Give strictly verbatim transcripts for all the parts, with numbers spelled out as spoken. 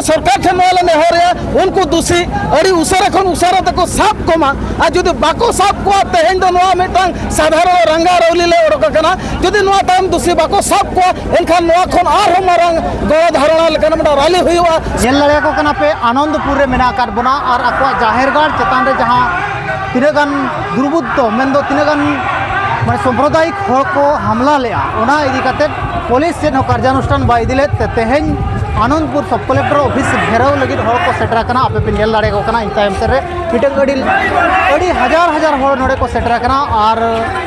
ᱥᱚᱨᱠᱟᱨ ᱴᱷᱮᱱ ᱱᱚᱣᱟ ᱞᱮ ᱱᱮᱦᱚᱨᱮᱜᱼᱟ, ᱩᱱᱠᱩ ᱫᱩᱥᱤ ᱟᱹᱰᱤ ᱩᱥᱟᱹᱨᱟ ᱠᱷᱚᱱ ᱩᱥᱟᱹᱨᱟ ᱛᱮᱠᱚ ᱥᱟᱵ ᱠᱚᱢᱟ᱾ ᱟᱨ ᱡᱩᱫᱤ ᱵᱟᱠᱚ ᱥᱟᱵ ᱠᱚᱣᱟ, ᱛᱮᱦᱮᱧ ᱫᱚ ᱱᱚᱣᱟ ᱢᱤᱫᱴᱟᱝ ᱥᱟᱫᱷᱟᱨᱚᱱ ᱨᱟᱸᱜᱟ ᱨᱟᱣᱞᱤ ᱞᱮ ᱚᱰᱚᱠ ᱟᱠᱟᱱᱟ᱾ ᱡᱩᱫᱤ ᱱᱚᱣᱟ ᱛᱟᱭᱚᱢ ᱫᱩᱥᱤ ᱵᱟᱠᱚ ᱥᱟᱵ ᱠᱚᱣᱟ, ᱮᱱᱠᱷᱟᱱ ᱱᱚᱣᱟ ᱠᱷᱚᱱ ᱟᱨᱦᱚᱸ ᱢᱟᱨᱟᱝ ᱜᱚᱲᱚ ᱫᱷᱟᱨᱚᱱᱟ ᱞᱮᱠᱟᱱ ᱢᱤᱫᱴᱟᱝ ᱨᱟᱞᱤ ᱦᱩᱭᱩᱜᱼᱟ᱾ ᱧᱮᱞ ᱫᱟᱲᱮᱭᱟᱠᱚ ᱠᱟᱱᱟ ᱯᱮ, ᱟᱱᱚᱱᱫᱯᱩᱨ ᱨᱮ ᱢᱮᱱᱟᱜ ᱟᱠᱟᱫ ᱵᱚᱱᱟ ᱟᱨ ᱟᱠᱚᱣᱟᱜ ᱡᱟᱦᱮᱨ ᱜᱟᱲ ᱪᱮᱛᱟᱱ ᱨᱮ ᱡᱟᱦᱟᱸ ᱛᱤᱱᱟᱹᱜ ᱜᱟᱱ ᱫᱩᱨᱵᱩᱛᱛᱚ, ᱢᱮᱱᱫᱚ ᱛᱤᱱᱟᱹᱜ ᱜᱟᱱ ᱢᱟᱱᱮ ᱥᱟᱢᱯᱨᱚᱫᱟᱭᱤᱠ ᱦᱚᱲ ᱠᱚ ᱦᱟᱢᱞᱟ ᱞᱮᱜᱼᱟ, ᱚᱱᱟ ᱤᱫᱤ ᱠᱟᱛᱮᱫ ᱯᱩᱞᱤᱥ ᱪᱮᱫ ᱦᱚᱸ ᱠᱟᱨᱡᱟᱱᱩᱥᱴᱷᱟᱱ ᱵᱟᱭ ᱤᱫᱤ ᱞᱮᱫ ᱛᱮ ᱛᱮᱦᱮᱧ ᱟᱱᱚᱱᱫᱯᱩᱨ ᱥᱚᱵ ᱠᱚᱞᱮᱠᱴᱚᱨ ᱚᱯᱷᱤᱥ ᱜᱷᱮᱨᱟᱣ ᱞᱟᱹᱜᱤᱫ ᱦᱚᱲ ᱠᱚ ᱥᱮᱴᱮᱨ ᱟᱠᱟᱱᱟ᱾ ᱟᱯᱮ ᱯᱮ ᱧᱮᱞ ᱫᱟᱲᱮᱭᱟᱠᱚ ᱠᱟᱱᱟ ᱤᱧ ᱛᱟᱭᱚᱢ ᱥᱮᱫ ᱨᱮ ᱢᱤᱫᱴᱟᱝ ᱟᱹᱰᱤ, ᱟᱹᱰᱤ ᱦᱟᱡᱟᱨ ᱦᱟᱡᱟᱨ ᱦᱚᱲ ᱱᱚᱰᱮ ᱠᱚ ᱥᱮᱴᱮᱨ ᱟᱠᱟᱱᱟ ᱟᱨ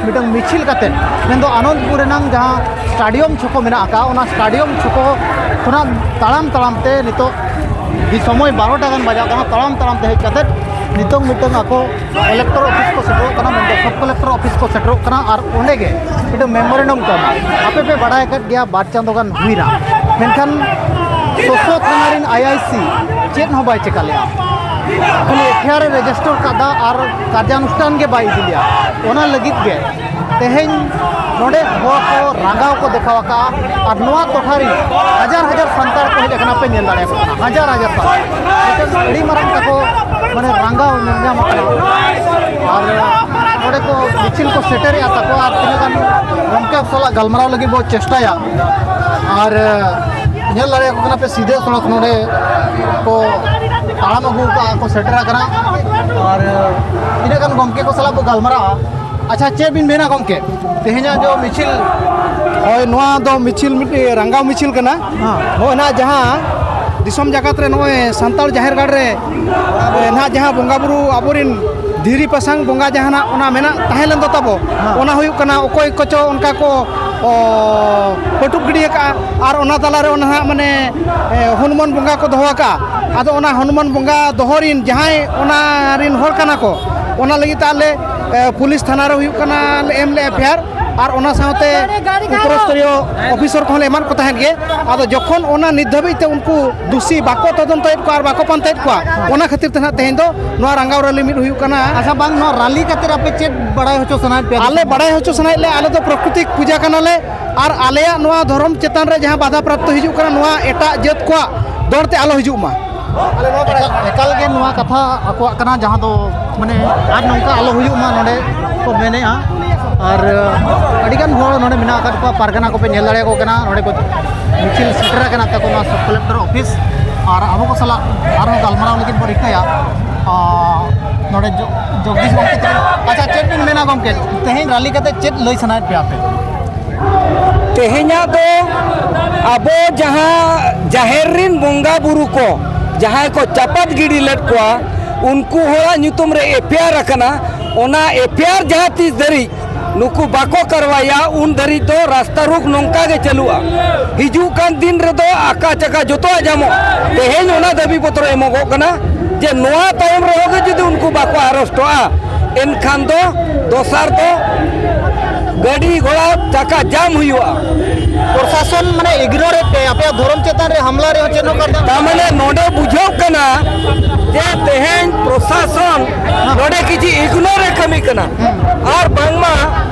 ᱢᱤᱫᱴᱟᱝ ᱢᱤᱪᱷᱤᱞ ᱠᱟᱛᱮᱫ, ᱢᱮᱱᱫᱚ ᱟᱱᱚᱱᱫᱯᱩᱨ ᱨᱮᱱᱟᱝ ᱡᱟᱦᱟᱸ ᱥᱴᱟᱰᱤᱭᱟᱢ ᱪᱷᱚᱠᱚ ᱢᱮᱱᱟᱜ ᱟᱠᱟᱫ, ᱚᱱᱟ ᱥᱴᱟᱰᱤᱭᱟᱢ ᱪᱷᱚᱠᱚ ᱠᱷᱚᱱᱟᱜ ᱛᱟᱲᱟᱢ ᱛᱟᱲᱟᱢ ᱛᱮ ᱱᱤᱛᱚᱜ ᱫᱤ ᱥᱚᱢᱚᱭ ᱵᱟᱨᱚᱴᱟ ᱜᱟᱱ ᱵᱟᱡᱟᱜ ᱠᱟᱱᱟ, ᱛᱟᱲᱟᱢ ᱛᱟᱲᱟᱢ ᱛᱮ ᱦᱮᱡ ᱠᱟᱛᱮᱫ ᱱᱤᱛᱚᱝ ᱢᱤᱫᱴᱟᱝ ᱟᱠᱚ ᱠᱚᱞᱮᱠᱴᱚᱨ ᱚᱯᱷᱤᱥ ᱠᱚ ᱥᱮᱴᱮᱨᱚᱜ ᱠᱟᱱᱟ, ᱢᱮᱱᱫᱚ ᱥᱚᱵ ᱠᱚᱞᱮᱠᱴᱚᱨ ᱚᱯᱷᱤᱥ ᱠᱚ ᱥᱮᱴᱮᱨᱚᱜ ᱠᱟᱱᱟ ᱟᱨ ᱚᱸᱰᱮ ᱜᱮ ᱢᱤᱫᱴᱟᱝ ᱢᱮᱢᱳᱨᱮᱱᱰᱟᱢ ᱠᱚ ᱮᱢᱟ᱾ ᱟᱯᱮ ᱯᱮ ᱵᱟᱲᱟᱭ ᱟᱠᱟᱫ ᱜᱮᱭᱟ, ᱵᱟᱨ ᱪᱟᱸᱫᱳ ᱜᱟᱱ ᱦᱩᱭᱱᱟ, ᱢᱮᱱᱠᱷᱟᱱ ᱥᱚᱥᱚ ᱛᱷᱟᱱᱟ ᱨᱮᱱ ᱟᱭ ᱟᱭ ᱥᱤ ᱪᱮᱫ ᱦᱚᱸ ᱵᱟᱭ ᱪᱮᱠᱟ ᱞᱮᱜᱼᱟ, ᱠᱷᱟᱹᱞᱤ F I R A register ᱠᱟᱫᱟ ᱟᱨ ᱠᱟᱨᱡᱟᱱᱩᱥᱴᱷᱟᱱ ᱜᱮ ᱵᱟᱭ ᱤᱫᱤ ᱞᱮᱜᱼᱟ᱾ ᱚᱱᱟ ᱞᱟᱹᱜᱤᱫ ᱜᱮ ᱛᱮᱦᱮᱧ ᱱᱚᱰᱮ ᱦᱚᱲ ᱠᱚ ᱨᱟᱸᱜᱟᱣ ᱠᱚ ᱫᱮᱠᱷᱟᱣ ᱟᱠᱟᱫᱼᱟ ᱟᱨ ᱱᱚᱣᱟ ᱴᱚᱴᱷᱟ ᱨᱮ ᱦᱟᱡᱟᱨ ᱦᱟᱡᱟᱨ ᱥᱟᱱᱛᱟᱲ ᱠᱚ ᱦᱮᱡ ᱟᱠᱟᱱᱟ, ᱯᱮ ᱧᱮᱞ ᱫᱟᱲᱮᱭᱟᱠᱚ ᱠᱟᱱᱟ, ᱦᱟᱡᱟᱨ ᱦᱟᱡᱟᱨ ᱥᱟᱱᱛᱟᱲ᱾ ᱢᱤᱫᱴᱮᱱ ᱟᱹᱰᱤ ᱢᱟᱨᱟᱝ ᱛᱟᱠᱚ ᱢᱟᱱᱮ ᱨᱟᱸᱜᱟᱣ ᱧᱮᱞ ᱧᱟᱢᱚᱜ ᱠᱟᱱᱟ᱾ ᱟᱨ ᱱᱚᱰᱮ ᱠᱚ ᱢᱤᱪᱷᱤᱞ ᱠᱚ ᱥᱮᱴᱮᱨᱮᱜᱼᱟ ᱛᱟᱠᱚ ᱟᱨ ᱛᱤᱱᱟᱹᱜ ᱜᱟᱱ ᱜᱚᱢᱠᱮ ᱥᱟᱞᱟᱜ ᱜᱟᱞᱢᱟᱨᱟᱣ ᱞᱟᱹᱜᱤᱫ ᱵᱚ ᱪᱮᱥᱴᱟᱭᱟ᱾ ᱟᱨ ᱧᱮᱞ ᱫᱟᱲᱮᱭᱟᱠᱚ ᱠᱟᱱᱟ ᱯᱮ ᱥᱤᱫᱷᱟᱹ ᱥᱚᱲᱚᱠ ᱱᱚᱰᱮ ᱠᱚ ᱛᱟᱲᱟᱢ ᱟᱹᱜᱩ ᱠᱟᱜᱼᱟ, ᱠᱚ ᱥᱮᱴᱮᱨ ᱟᱠᱟᱱᱟ᱾ ᱟᱨ ᱛᱤᱱᱟᱹᱜ ᱜᱟᱱ ᱜᱚᱢᱠᱮ ᱠᱚ ᱥᱟᱞᱟᱜ ᱵᱚ ᱜᱟᱞᱢᱟᱨᱟᱜᱼᱟ᱾ ᱟᱪᱪᱷᱟ, ᱪᱮᱫ ᱵᱤᱱ ᱢᱮᱱᱟ ᱜᱚᱢᱠᱮ, ᱛᱮᱦᱮᱧᱟᱜ ᱡᱚ ᱢᱤᱪᱷᱤᱞ, ᱦᱳᱭ, ᱱᱚᱣᱟ ᱫᱚ ᱢᱤᱪᱷᱤᱞ ᱢᱤᱫᱴᱤᱡ ᱨᱟᱸᱜᱟᱣ ᱢᱤᱪᱷᱤᱞ ᱠᱟᱱᱟ᱾ ᱦᱮᱸ᱾ ᱱᱚᱜᱼᱚᱭ ᱱᱟᱦᱟᱜ ᱡᱟᱦᱟᱸ ᱫᱤᱥᱚᱢ ᱡᱟᱠᱟᱛ ᱨᱮ ᱱᱚᱜᱼᱚᱭ ᱥᱟᱱᱛᱟᱲ ᱡᱟᱦᱮᱨ ᱜᱟᱲ ᱨᱮ, ᱮ, ᱱᱟᱦᱟᱜ ᱡᱟᱦᱟᱸ ᱵᱚᱸᱜᱟ ᱵᱩᱨᱩ ᱟᱵᱚᱨᱮᱱ ᱫᱷᱤᱨᱤ ᱯᱟᱥᱟᱝ ᱵᱚᱸᱜᱟ ᱡᱟᱦᱟᱱᱟᱜ ᱚᱱᱟ ᱢᱮᱱᱟᱜ ᱛᱟᱦᱮᱸ ᱞᱮᱱ ᱫᱚ ᱛᱟᱵᱚ, ᱦᱮᱸ᱾ ᱚᱱᱟ ᱦᱩᱭᱩᱜ ᱠᱟᱱᱟ ᱚᱠᱚᱭ ᱠᱚᱪᱚ ᱚᱱᱠᱟ ᱠᱚ, ᱚ, ᱯᱟᱹᱴᱩᱵ ᱜᱤᱰᱤ ᱟᱠᱟᱫᱼᱟ ᱟᱨ ᱚᱱᱟ ᱛᱟᱞᱟᱨᱮ ᱚᱱᱟ ᱱᱟᱦᱟᱜ ᱢᱟᱱᱮ, ᱮ, ᱦᱚᱱᱩᱢᱟᱱ ᱵᱚᱸᱜᱟ ᱠᱚ ᱫᱚᱦᱚ ᱟᱠᱟᱫᱼᱟ᱾ ᱟᱫᱚ ᱚᱱᱟ ᱦᱚᱱᱩᱢᱟᱱ ᱵᱚᱸᱜᱟ ᱫᱚᱦᱚ ᱨᱤᱱ ᱡᱟᱦᱟᱸᱭ ᱚᱱᱟ ᱨᱤᱱ ᱦᱚᱲ ᱠᱟᱱᱟ ᱠᱚ, ᱚᱱᱟ ᱞᱟᱹᱜᱤᱫ ᱛᱮ ᱟᱞᱮ, ᱮ, ᱯᱩᱞᱤᱥ ᱛᱷᱟᱱᱟ ᱨᱮ ᱦᱩᱭᱩᱜ ᱠᱟᱱᱟ, ᱞᱮ ᱮᱢ ᱞᱮᱫᱼᱟ ᱮᱯᱷ ᱟᱭ ᱟᱨ ᱟᱨ ᱚᱱᱟ ᱥᱟᱶᱛᱮ ᱩᱯᱨᱚᱥᱛᱚᱨᱤᱭᱚ ᱚᱯᱷᱤᱥᱟᱨ ᱠᱚᱦᱚᱸ ᱞᱮ ᱮᱢᱟᱫ ᱠᱚ ᱛᱟᱦᱮᱸᱫ ᱜᱮ᱾ ᱟᱫᱚ ᱡᱚᱠᱷᱚᱱ ᱚᱱᱟ ᱱᱤᱛ ᱫᱷᱟᱹᱵᱤᱡ ᱛᱮ ᱩᱱᱠᱩ ᱫᱩᱥᱤ ᱵᱟᱠᱚ ᱛᱚᱫᱚᱱᱛᱚᱭᱮᱫ ᱠᱚᱣᱟ ᱟᱨ ᱵᱟᱠᱚ ᱯᱟᱱᱛᱮᱭᱮᱫ ᱠᱚᱣᱟ, ᱚᱱᱟ ᱠᱷᱟᱹᱛᱤᱨ ᱛᱮ ᱱᱟᱦᱟᱜ ᱛᱮᱦᱮᱧ ᱫᱚ ᱱᱚᱣᱟ ᱨᱟᱸᱜᱟᱣ ᱨᱮᱞᱤ ᱢᱤᱫ ᱦᱩᱭᱩᱜ ᱠᱟᱱᱟ᱾ ᱟᱪᱪᱷᱟ, ᱵᱟᱝ, ᱱᱚᱣᱟ ᱨᱟᱞᱤ ᱠᱟᱛᱮ ᱟᱯᱮ ᱪᱮᱫ ᱵᱟᱲᱟᱭ ᱦᱚᱪᱚ ᱥᱟᱱᱟᱭᱮᱫ ᱯᱮᱭᱟ? ᱟᱞᱮ ᱵᱟᱲᱟᱭ ᱦᱚᱪᱚ ᱥᱟᱱᱟᱭᱮᱫ ᱞᱮᱭᱟ, ᱟᱞᱮ ᱫᱚ ᱯᱨᱟᱠᱨᱤᱛᱤᱠ ᱯᱩᱡᱟ ᱠᱟᱱᱟᱞᱮ ᱟᱨ ᱟᱞᱮᱭᱟᱜ ᱱᱚᱣᱟ ᱫᱷᱚᱨᱚᱢ ᱪᱮᱛᱟᱱ ᱨᱮ ᱡᱟᱦᱟᱸ ᱵᱟᱫᱷᱟ ᱯᱨᱟᱯᱛᱚ ᱦᱤᱡᱩᱜ ᱠᱟᱱᱟ, ᱱᱚᱣᱟ ᱮᱴᱟᱜ ᱡᱟᱹᱛ ᱠᱚᱣᱟᱜ ᱫᱚᱲ ᱛᱮ ᱟᱞᱚ ᱦᱤᱡᱩᱜ ᱢᱟ᱾ ᱮᱠᱟᱞ, ᱮᱠᱟᱞ ᱜᱮ ᱱᱚᱣᱟ ᱠᱟᱛᱷᱟ ᱟᱠᱚᱣᱟᱜ ᱠᱟᱱᱟ, ᱡᱟᱦᱟᱸ ᱫᱚ ᱢᱟᱱᱮ ᱟᱨ ᱱᱚᱝᱠᱟ ᱟᱞᱚ ᱦᱩᱭᱩᱜ ᱢᱟ ᱱᱚᱰᱮ ᱠᱚ ᱢᱮᱱᱮᱜᱼᱟ᱾ ᱟᱨ ᱟᱹᱰᱤᱜᱟᱱ ᱦᱚᱲ ᱱᱚᱰᱮ ᱢᱮᱱᱟᱜ ᱟᱠᱟᱫ ᱠᱚᱣᱟ, ᱯᱟᱨᱜᱟᱱᱟ ᱠᱚᱯᱮ ᱧᱮᱞ ᱫᱟᱲᱮᱭᱟᱠᱚ ᱠᱟᱱᱟ, ᱱᱚᱰᱮ ᱠᱚ ᱢᱤᱪᱷᱤᱞ ᱥᱮᱴᱮᱨ ᱟᱠᱟᱱᱟ ᱛᱟᱠᱚ ᱱᱚᱣᱟ ᱥᱟᱵ ᱠᱚᱞᱮᱠᱴᱚᱨ ᱚᱯᱷᱤᱥ᱾ ᱟᱨ ᱟᱵᱚ ᱠᱚ ᱥᱟᱞᱟᱜ ᱟᱨᱦᱚᱸ ᱜᱟᱞᱢᱟᱨᱟᱣ ᱞᱟᱹᱜᱤᱫ ᱵᱚ ᱨᱤᱠᱟᱹᱭᱟ᱾ ᱟᱨ ᱱᱚᱰᱮ ᱡᱚ-, ᱡᱚᱜᱽᱫᱤᱥ ᱜᱚᱢᱠᱮ ᱛᱟᱹᱠᱤᱱ᱾ ᱟᱪᱪᱷᱟ, ᱪᱮᱫ ᱵᱤᱱ ᱢᱮᱱᱟ ᱜᱚᱢᱠᱮ, ᱛᱮᱦᱮᱧ ᱨᱟᱞᱤ ᱠᱟᱛᱮ ᱪᱮᱫ ᱞᱟᱹᱭ ᱥᱟᱱᱟᱭᱮᱫ ᱯᱮᱭᱟ ᱟᱯᱮ? ᱛᱮᱦᱮᱧᱟᱜ ᱫᱚ ᱟᱵᱚ ᱡᱟᱦᱟᱸ ᱡᱟᱦᱮᱨ ᱨᱤᱱ ᱵᱚᱸᱜᱟ ᱵᱩᱨᱩ ᱠᱚ ᱡᱟᱦᱟᱸᱭ ᱠᱚ ᱪᱟᱯᱟᱫ ᱜᱤᱰᱤ ᱞᱮᱫ ᱠᱚᱣᱟ, ᱩᱱᱠᱩ ᱦᱚᱲᱟᱜ ᱧᱩᱛᱩᱢ ᱨᱮ ᱮᱯᱷ ᱟᱭ ᱟᱨ ᱟᱠᱟᱱᱟ, ᱚᱱᱟ ᱮᱯᱷ ᱟᱭ ᱟᱨ ᱡᱟᱦᱟᱸ ᱛᱤᱥ ᱫᱷᱟᱹᱨᱤᱡ ᱱᱩᱠᱩ ᱵᱟᱠᱚ ᱠᱟᱨᱣᱟᱭᱟ, ᱩᱱ ᱫᱷᱟᱹᱨᱤᱡ ᱫᱚ ᱨᱟᱥᱛᱟ ᱨᱳᱠ ᱱᱚᱝᱠᱟ ᱜᱮ ᱪᱟᱹᱞᱩᱜᱼᱟ᱾ ᱦᱤᱡᱩᱜ ᱠᱟᱱ ᱫᱤᱱ ᱨᱮᱫᱚ ᱟᱠᱟ ᱪᱟᱠᱟ ᱡᱚᱛᱚᱣᱟᱜ ᱧᱟᱢᱚᱜᱼᱟ᱾ ᱛᱮᱦᱮᱧ ᱚᱱᱟ ᱫᱟᱹᱵᱤ ᱯᱚᱛᱨᱚ ᱮᱢᱚᱜᱚᱜ ᱠᱟᱱᱟ ᱡᱮ ᱱᱚᱣᱟ ᱛᱟᱭᱚᱢ ᱨᱮᱦᱚᱸ ᱜᱮ ᱡᱩᱫᱤ ᱩᱱᱠᱩ ᱵᱟᱠᱚ ᱟᱨᱮᱥᱴᱚᱜᱼᱟ, ᱮᱱᱠᱷᱟᱱ ᱫᱚ ᱫᱚᱥᱟᱨ ᱫᱚ ᱜᱟᱹᱰᱤ ᱜᱷᱚᱲᱟ ᱪᱟᱠᱟ ᱡᱟᱢ ᱦᱩᱭᱩᱜᱼᱟ᱾ ᱯᱨᱚᱥᱟᱥᱚᱱ ᱢᱟᱱᱮ ᱤᱜᱱᱳᱨ ᱮᱫ ᱯᱮ, ᱟᱯᱮᱭᱟᱜ ᱫᱷᱚᱨᱚᱢ ᱪᱮᱛᱟᱱ ᱨᱮ ᱦᱟᱢᱞᱟ ᱨᱮᱦᱚᱸ ᱪᱮᱫ ᱦᱚᱸ ᱠᱟᱨᱡᱟᱱ ᱛᱟᱨ ᱢᱟᱱᱮ ᱱᱚᱰᱮ ᱵᱩᱡᱷᱟᱹᱜ ᱠᱟᱱᱟ ᱡᱮ ᱛᱮᱦᱮᱧ ᱯᱨᱚᱥᱟᱥᱚᱱ ᱱᱚᱰᱮ ᱠᱤᱪᱷᱤ ᱤᱜᱱᱳᱨ ᱮ ᱠᱟᱹᱢᱤ ᱠᱟᱱᱟ᱾ ᱟᱨ ᱵᱟᱝᱢᱟ